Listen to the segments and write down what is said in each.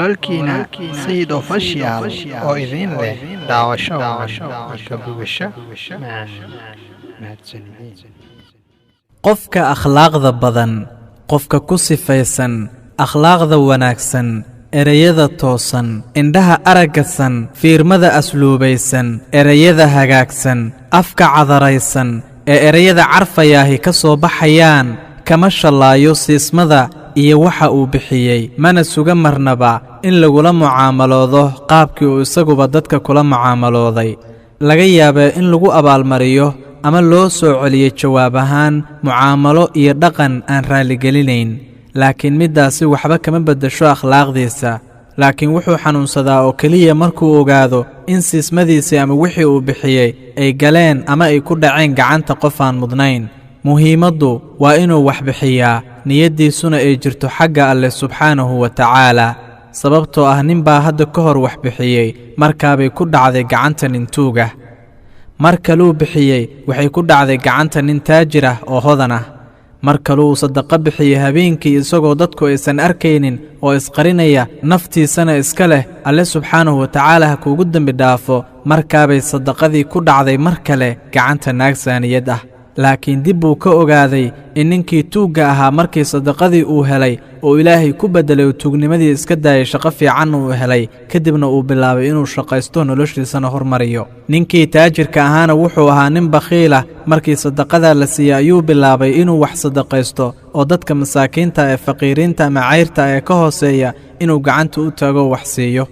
Walaalkiina Sayid Official oo idin leh daawasho wacan iyo ka bogasho macaan. Mahadsanidin. Qofka akhlaaqda badan, qofka ku sifaysan akhlaaqda wanaagsan, ereyada toosan, indhaha araggasan, fiirmada asluubaysan, ereyada hagaagsan, afka cadaraysan ee ereyada carfayaahi ka soo baxayaan, kama shallaayo siismada iyo waxa uu bixiyey, mana suga marnaba in lagula mucaamaloodo qaabkii uu isaguba dadka kula mucaamalooday. Laga yaabee in lagu abaalmariyo ama loo soo celiyo jawaab ahaan mucaamalo iyo dhaqan aan raalligelinayn, laakiin middaasi waxba kama beddesho akhlaaqdiisa. Laakiin wuxuu xanuunsadaa oo keliya markuu ogaado in siismadiisii ama wixii uu bixiyey ay galeen ama ay ku dhaceen gacanta qof aan mudnayn. Muhiimaddu waa inuu wax bixiyaa, niyaddiisuna ay jirto xagga Alleh subxaanahu wa tacaala, sababtoo ah ninbaa hadda ka hor wax bixiyey, markaabay ku dhacday gacanta nin tuugah. Mar kaluu bixiyey, waxay ku dhacday gacanta nin taajir ah oo hodan ah. Mar kaluu sadaqo bixiyey habeenkii isagoo dadku aysan arkaynin oo isqarinaya, naftiisana iska leh Alle subxaanahu wa tacaala ha kuugu dembi dhaafo. Markaabay sadaqadii ku dhacday mar kale gacanta naag saaniyad ah. Laakiin dib buu ka ogaaday in ninkii tuugga ahaa markii sadaqadii uu helay oo Ilaahay ku beddelay oo tuugnimadii iska daayay, shaqo fiicanna uu helay, kadibna uu bilaabay inuu shaqaysto, noloshiisana hormariyo. Ninkii taajirka ahaana wuxuu ahaa nin bakhiilah. Markii sadaqadaa la siiyey ayuu bilaabay inuu wax sadaqaysto oo dadka masaakiinta ee faqiiriinta ama cayrta ee ka hooseeya inuu gacanta u taago, wax siiyo.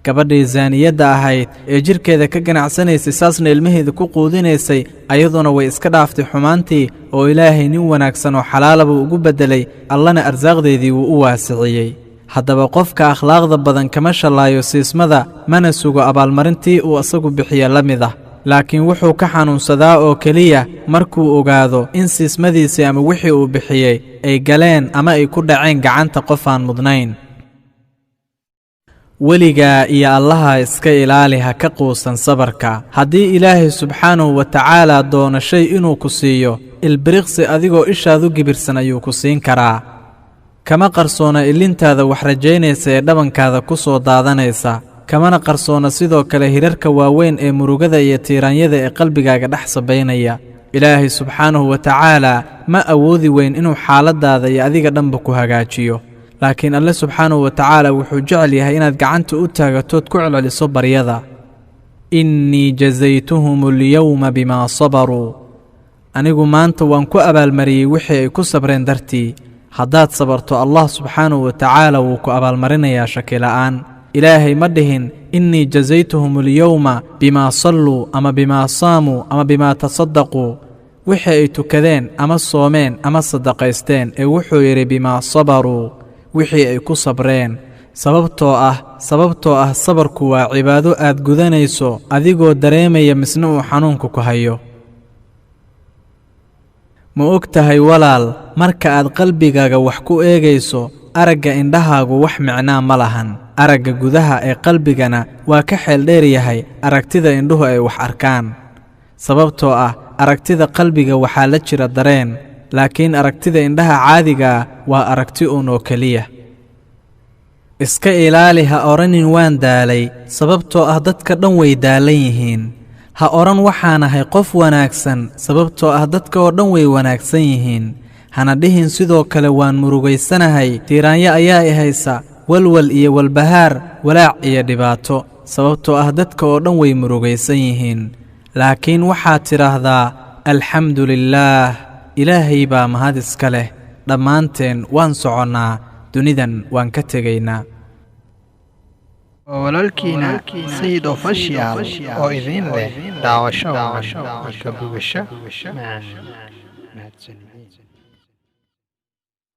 Gabadhii saaniyadda ahayd ee jidhkeeda ka ganacsanaysay, saasna ilmaheeda ku quudinaysay, ayaduna way iska dhaaftay xumaantii oo Ilaahay nin wanaagsan oo xalaala buu ugu beddelay, Allana arsaaqdeedii wuu u waasiciyey. Haddaba qofka akhlaaqda badan kama shallaayo siismada, mana sugo abaalmarintii uu isagu bixiya la mid ah, laakiin wuxuu ka xanuunsadaa oo keliya markuu ogaado in siismadiisii ama wixii uu bixiyey ay galeen ama ay ku dhaceen gacanta qof aan mudnayn. Weligaa iyo Allaha iska ilaali, ha ka quusan sabarka. Haddii Ilaahay subxaanahu wa tacaalaa doono shay inuu ku siiyo, ilbiriqsi adigoo ishaadu gibirsan ayuu ku siin karaa. Kama qarsoona ilintaada wax rajaynaysa ee dhabankaada ku soo daadanaysa, kamana qarsoona sidoo kale hirarka waaweyn ee murugada iyo tiiraanyada ee qalbigaaga dhex sabaynaya. Ilaahay subxaanahu wa tacaalaa ma awoodi weyn inuu xaaladdaada iyo adiga dhanba ku hagaajiyo, laakiin Alle subxaanahu wa tacaala wuxuu jecel yahay inaad gacanta u taagatood ku celceliso baryada. "Innii jazaytuhum alyowma bimaa sabaruu", anigu maanta waan ku abaalmariyey wixii ay ku sabreen dartii. Haddaad sabarto, Allah subxaanahu wa tacaala wuu ku abaalmarinayaa shakila'aan. Ilaahay ma dhihin "innii jazaytuhum alyowma bimaa salluu" ama bimaa saamuu ama bimaa tasaddaquu, wixii ay tukadeen ama soomeen ama sadaqaysteen, ee wuxuu yidhi "bimaa sabaruu", wixii ay ku sabreen, sababtoo ah sabarku waa cibaado aad gudanayso adigoo dareemaya misna uu xanuunku ku hayo. Ma og tahay walaal, marka aad qalbigaaga wax ku eegayso, aragga indhahaagu wax micnaa ma lahan. Aragga gudaha ee qalbigana waa ka xeel dheer yahay aragtida indhuhu ay wax arkaan, sababtoo ah aragtida qalbiga waxaa la jira dareen, laakiin aragtida indhaha caadigaa waa aragti uun oo keliya. Iska ilaali ha odhanin "waan daalay", sababtoo ah dadka dhan way daalan yihiin. Ha odhan "waxaan ahay qof wanaagsan", sababtoo ah dadka oo dhan way wanaagsan yihiin. Hana dhihin sidoo kale "waan murugaysanahay, tiiraanyo ayaa i haysa, walwal iyo walbahaar, walaac iyo dhibaato", sababtoo ah dadka oo dhan way murugaysan yihiin. Laakiin waxaad tidhaahdaa "alxamdu lilaah, Ilaahay baa mahad iska leh". Dhammaanteen waan soconnaa, dunidan waan ka tegaynaa. Waa walaalkiina Sayid Official oo idin leh daawasho wacan iyo ka bogasho macaan. Mahadsanid.